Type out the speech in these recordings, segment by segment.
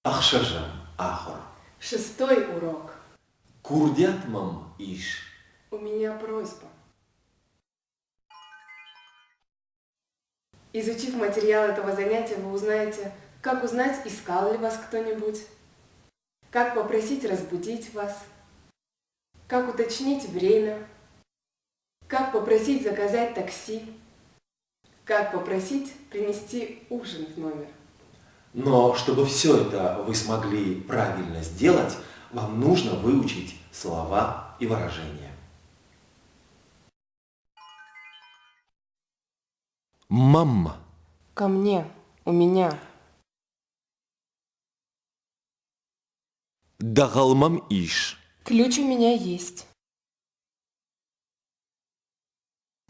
Ӕхсӕзӕм ахуыр. Шестой урок. Курдиат мӕм ис. У меня просьба. Изучив материал этого занятия, вы узнаете, как узнать, искал ли вас кто-нибудь, как попросить разбудить вас, как уточнить время, как попросить заказать такси, как попросить принести ужин в номер. Но чтобы все это вы смогли правильно сделать, вам нужно выучить слова и выражения. Мам. Ко мне, у меня. Дӕгъӕл мӕм ис. Ключ у меня есть.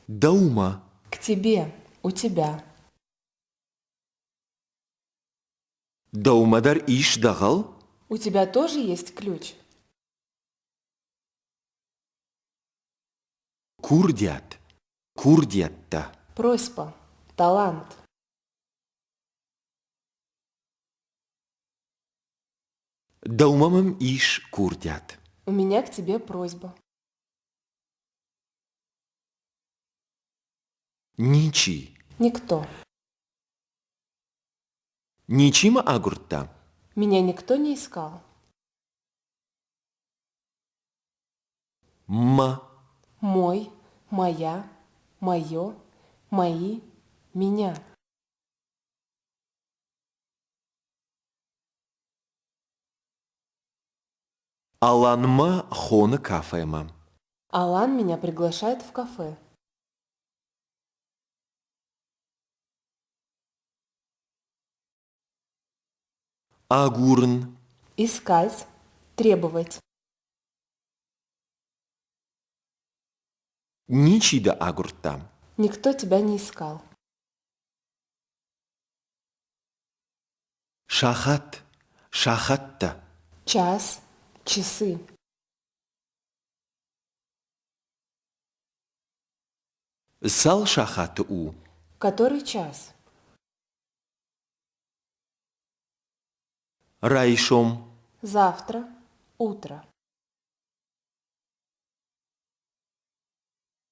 Дӕумӕ. К тебе, у тебя. Дӕумӕ дӕр ис дӕгъӕл? У тебя тоже есть ключ? Курдиат, курдиӕттӕ. Просьба, талант. Дӕумӕ мӕм ис курдиат. У меня к тебе просьба. Ничи. Никто. Ничи мӕ агуырдта? Меня никто не искал. Мӕ. Мой, моя, мое, мои, меня. Алан мӕ хоны кафемӕ. Алан меня приглашает в кафе. Агурын. Искать, требовать. Ничи дӕ агуырдта. Никто тебя не искал. Сахат, сахӕттӕ. Час, часы. Цал сахаты у? Который час? Райсом. Завтра, утро.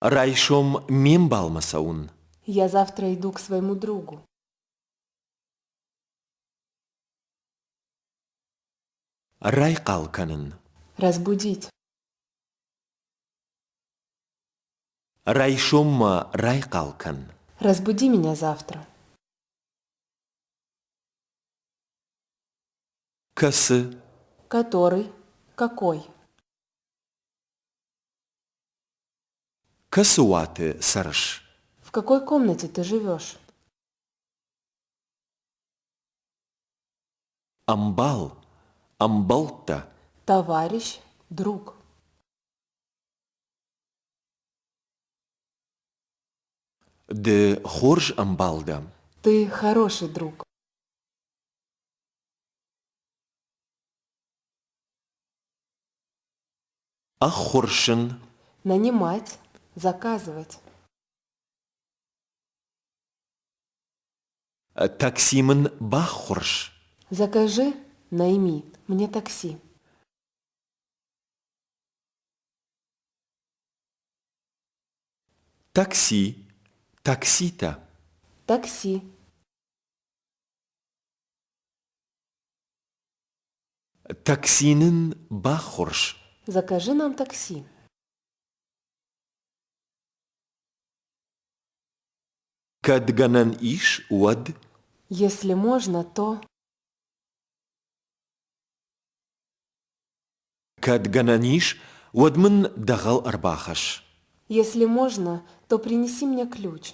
Райсом ме мбалмӕ цӕуын. Я завтра иду к своему другу. Райхъал кӕнын. Разбудить. Райсом мӕ райхъал кӕн. Разбуди меня завтра. Кӕцы? Который? Какой? Кӕцы уаты цӕрыс? В какой комнате ты живешь? Ӕмбал, ӕмбӕлттӕ. Товарищ, друг. Ды хорз ӕмбал дӕ. Ты хороший друг. Ӕххуырсын. Нанимать, заказывать. Такси мын баххуырс. Закажи, найми мне такси. Такси, такситӕ. Такси. Такси нын баххуырс. Закажи нам такси. Кӕд гӕнӕн ис, уӕд. Если можно, то... Кӕд гӕнӕн ис, уӕд мын дӕгъӕл ӕрбахӕсс. Если можно, то принеси мне ключ.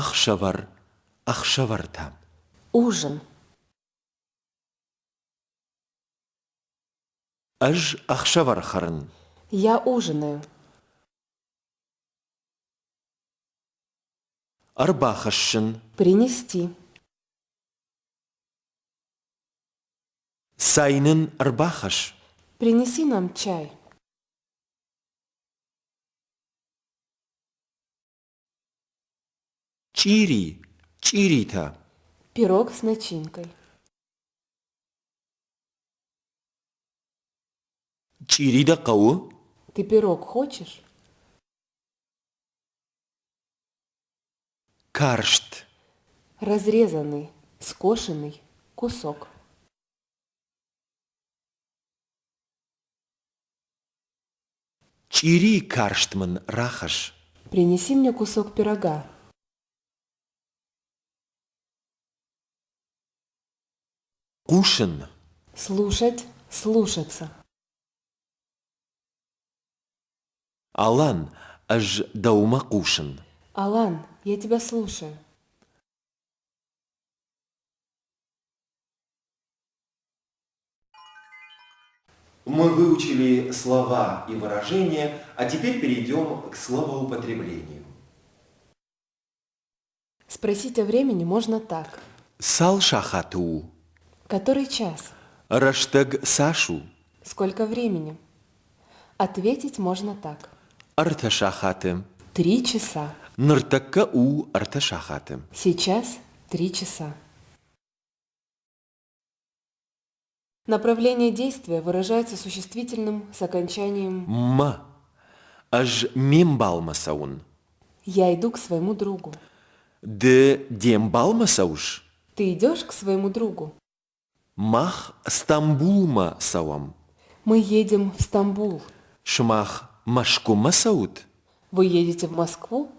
Ӕхсӕвӕр, ӕхсӕвӕртӕ. Ужин. Ӕз ӕхсӕвӕр хӕрын. Я ужинаю. Ӕрбахӕссын. Принести. Цай нын ӕрбахӕсс. Принеси нам чай. Чъири, чъиритӕ. Пирог с начинкой. Чъири дӕ хъӕуы? Ты пирог хочешь? Карст. Разрезанный, скошенный кусок. Чъирийы карст мын рахӕсс. Принеси мне кусок пирога. Хъусын. Слушать, слушаться. Алан, ӕз дӕумӕ хъусын. Алан, я тебя слушаю. Мы выучили слова и выражения, а теперь перейдем к словоупотреблению. Спросить о времени можно так. Цал сахаты у? Который час? Рӕстӕг цас у? Сколько времени? Ответить можно так. Ӕртӕ сахаты. 3 часа. Ныртӕккӕ у 3 сахаты. Сейчас 3 часа. Направление действия выражается существительным с окончанием Мӕ. Ӕз ме мбалмӕ цӕуын. «Я иду к своему другу». Ды де мбалмӕ цӕуыс? Ты идешь к своему другу? Мах Стамбулмӕ цӕуӕм. Мы едем в Стамбул. Сымах Мӕскуымӕ цӕут? Вы едете в Москву?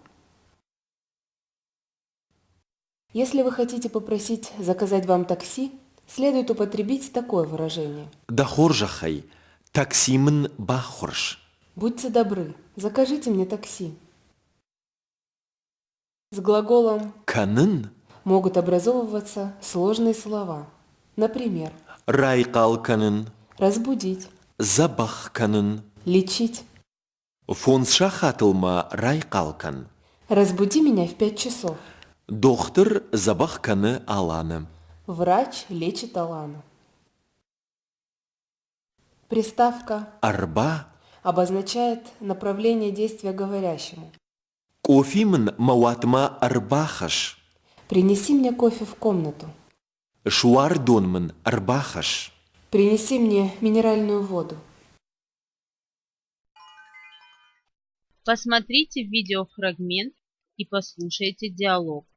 Если вы хотите попросить заказать вам такси, следует употребить такое выражение. Дӕ хорзӕхӕй, такси мын баххуырс. Будьте добры, закажите мне такси. С глаголом Кӕнын могут образовываться сложные слова. Например, райхъал кӕнын, разбудить, дзӕбӕх кӕнын. лечить. 5 сахатыл мӕ райхъал кӕн. Разбуди меня в 5 часов. Дохтыр дзӕбӕх кӕны Аланы. Врач лечит Алана. Приставка Ӕрба обозначает направление действия говорящему. Къофи мын мӕ уатмӕ ӕрбахӕсс. Принеси мне кофе в комнату. Суардон мын ӕрбахӕсс. Принеси мне минеральную воду. Посмотрите видеофрагмент и послушайте диалог.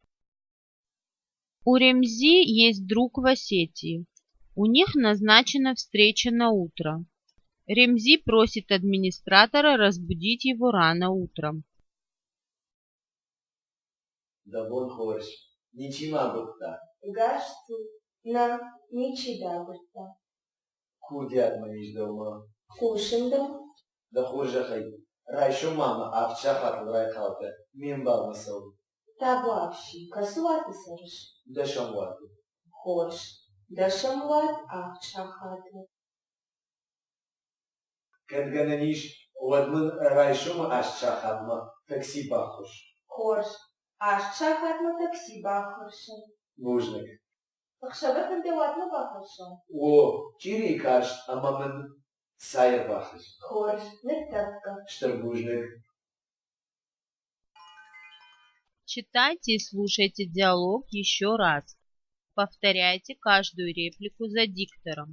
У Ремзи есть друг в Осетии. У них назначена встреча на утро. Ремзи просит администратора разбудить его рано утром. Дӕ бон хорз. Ничи мӕ агуырдта? Ӕгас цу. Нӕ, ничи дӕ агуырдта. Курдиат мӕм ис дӕумӕ. Хъусын дӕм. Дӕ хорзӕхӕй, райсом ма мӕ 7 сахатыл райхъал кӕн, ме мбалмӕ цӕуын. Табуафси, кӕцы уаты цӕрыс? 10-ӕм уаты. Хорз. 10-ӕм уат 7 сахаты. Кӕд гӕнӕн ис, уӕд мын райсомы 8 сахатмӕ такси баххуырс. Хорз. 8 сахатмӕ такси баххуырсын. Бузныг. Ӕхсӕвӕр дын дӕ уатмӕ бахӕссон? О, чъирийы карст ӕмӕ мын цай ӕрбахӕсс. Хорз, ныртӕккӕ. Стыр бузныг. Читайте и слушайте диалог еще раз. Повторяйте каждую реплику за диктором.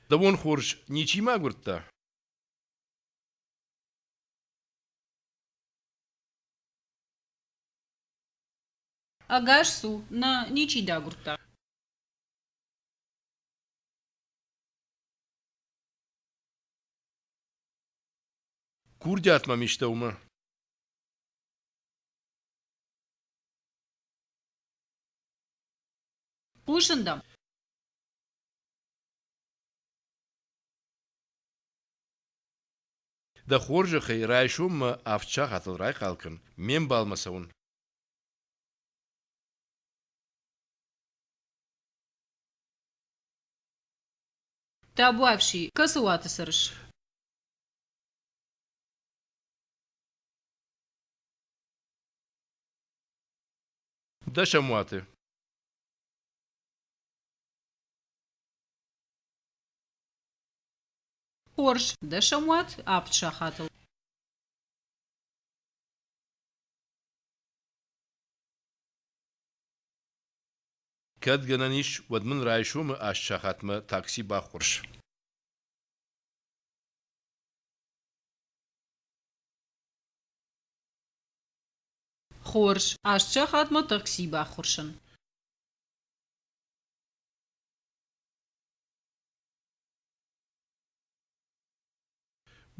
Дӕ бон хорз, ничи мӕ агуырдта? Ӕгас цу, нӕ, ничи дӕ агуырдта. Курдиат мӕм ис дӕумӕ. Хъусын дӕм. Дӕ хорзӕхӕй, райсом мӕ 7 сахатыл райхъал кӕн, ме мбалмӕ цӕуын. Табуафси, кӕцы уаты цӕрыс? 10-ӕм уаты. Хорз, 10-ӕм уат 7 сахатыл. Кӕд гӕнӕн ис, уӕд мын райсомы 8 сахатмӕ такси баххуырс. Хорз, 8 сахатмӕ такси баххуырсын.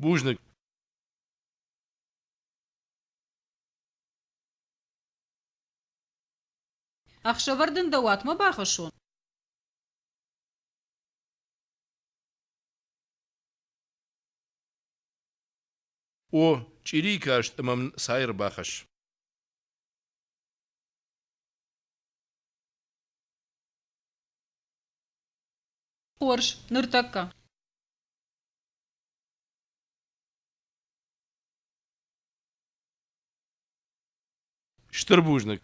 Бузныг. Ӕхсӕвӕр дын дӕ уатмӕ бахӕссон? О, чъирийы каст ӕмӕ мын цай ӕрбахӕсс. Хорз, ныртӕккӕ. Стыр бузныг.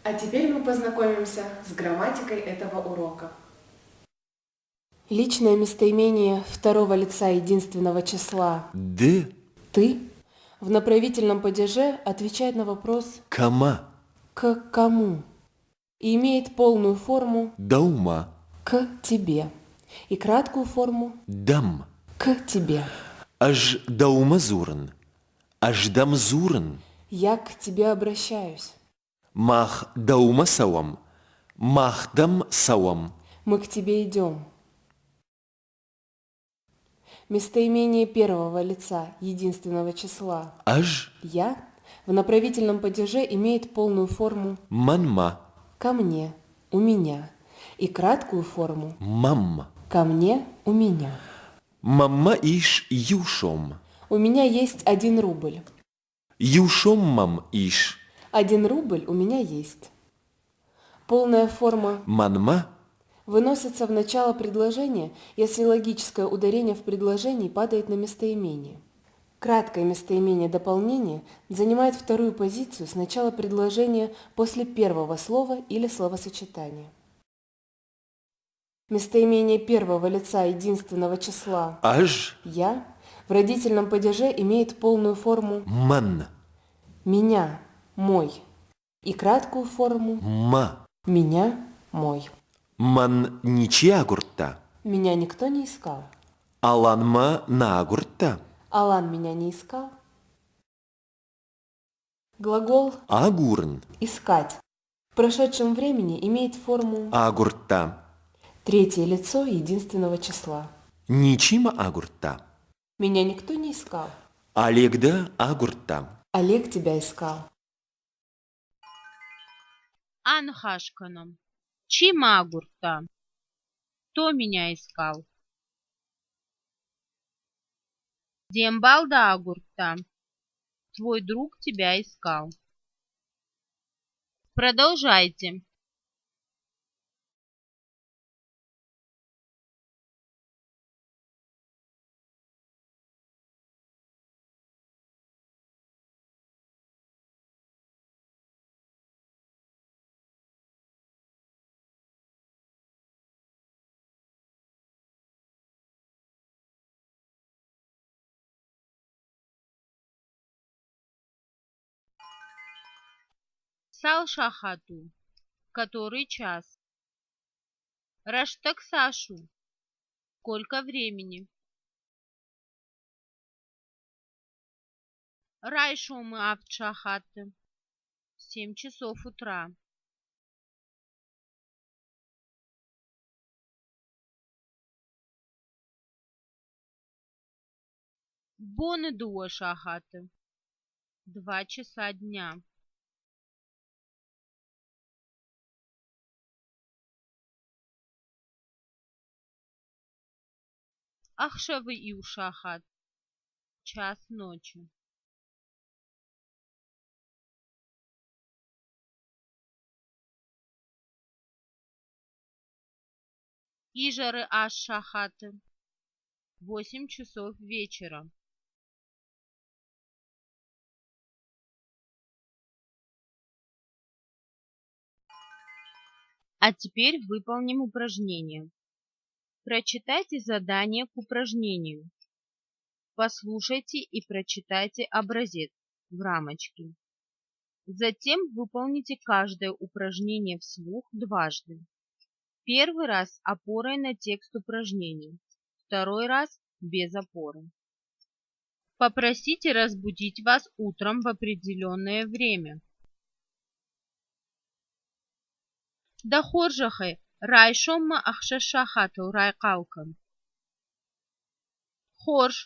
А теперь мы познакомимся с грамматикой этого урока. Личное местоимение второго лица единственного числа Ды «ты» в направительном падеже отвечает на вопрос кӕмӕ «к кому» и имеет полную форму Дӕумӕ «к тебе» и краткую форму Дӕм «к тебе». Ӕз дӕумӕ дзурын. Ӕз дӕм дзурын. Я к тебе обращаюсь. Мах дӕумӕ цӕуӕм. Мах дӕм цӕуӕм. Мы к тебе идем. Местоимение первого лица единственного числа Ӕз «я» в направительном падеже имеет полную форму мӕнмӕ «ко мне», «у меня» и краткую форму Мӕм «ко мне», «у меня». Мӕнмӕ ис иу сом. У меня есть 1 рубль. Иу сом мӕм ис. 1 рубль у меня есть. Полная форма Мӕнмӕ выносится в начало предложения, если логическое ударение в предложении падает на местоимение. Краткое местоимение дополнение занимает вторую позицию с начала предложения после первого слова или словосочетания. Местоимение первого лица единственного числа Ӕз «я» в родительном падеже имеет полную форму мӕн «меня», «мой» и краткую форму Мӕ «меня», «мой». Мӕн ничи агуырдта. Меня никто не искал. Алан мӕ нӕ агуырдта. Алан меня не искал. Глагол Агурын «искать» в прошедшем времени имеет форму агуырдта. третье лицо единственного числа. Ничи мӕ агуырдта. Меня никто не искал. Олег дӕ агуырдта. Олег тебя искал. Аныхас кӕнӕм. Чи мӕ агуырдта? Кто меня искал? Де мбал дӕ агуырдта. Твой друг тебя искал. Продолжайте. Цал сахат у? Который час? Рӕстӕг цас у? Сколько времени? Райсомы авд сахаты. 7 часов утра. Боны дыууӕ сахаты. 2 часа дня. Ӕхсӕвы иу сахат. Час ночи. Изӕры аст сахаты. 8 часов вечера. А теперь выполним упражнение. Прочитайте задание к упражнению. Послушайте и прочитайте образец в рамочке. Затем выполните каждое упражнение вслух дважды. Первый раз опорой на текст упражнения, второй раз без опоры. Попросите разбудить вас утром в определенное время. Дӕ хорзӕхӕй, райсом мӕ ӕхсӕз сахатыл райхъал кӕн. Хорз,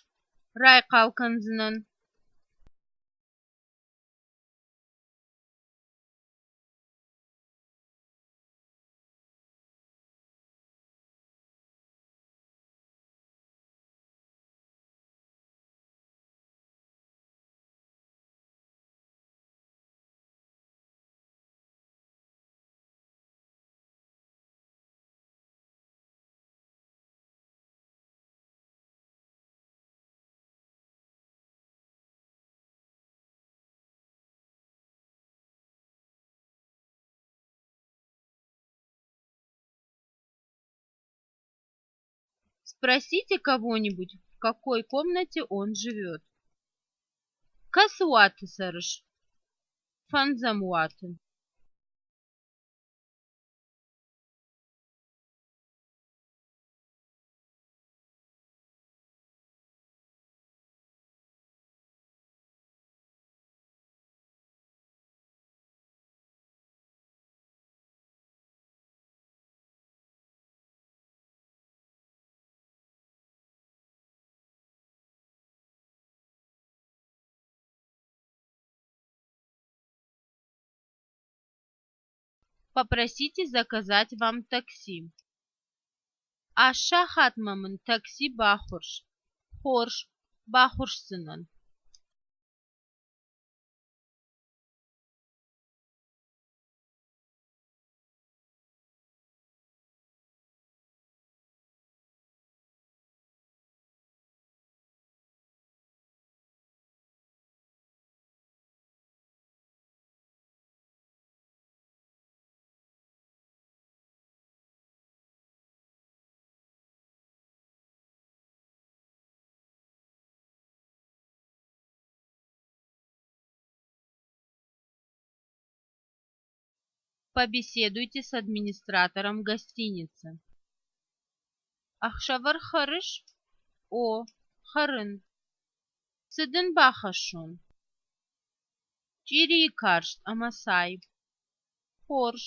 райхъал кӕндзынӕн. Спросите кого-нибудь, в какой комнате он живет. Кӕцы уаты цӕрыс? Фӕндзӕм уаты. Попросите заказать вам такси. Аст сахатмӕ мын такси баххуырс. Хорз, баххуырсдзынӕн. Побеседуйте с администратором гостиницы. Ӕхсӕвӕр хӕрыс? О, хӕрын. Цы дын бахӕссон? Чъирийы карст ӕмӕ цай. Хорз.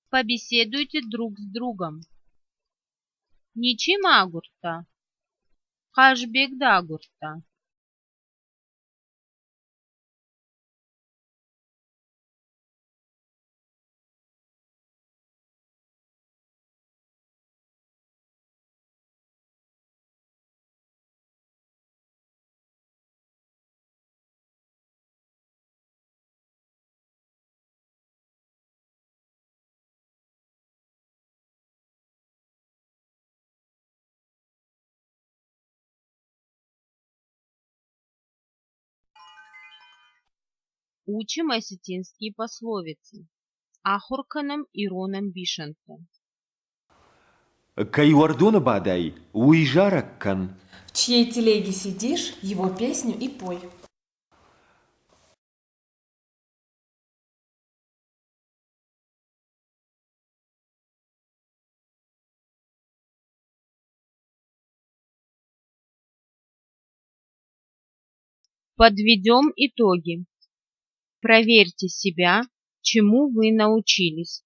Побеседуйте друг с другом. Ничи мӕ агуырдта? Хъазбег дӕ агуырдта. Учим осетинские пословицы. Ахуыр кӕнӕм ирон ӕмбисӕндтӕ. Кӕй уӕрдоны бадай, уый зарӕг кӕн. В чьей телеге сидишь, его песню и пой. Подведем итоги. Проверьте себя, чему вы научились.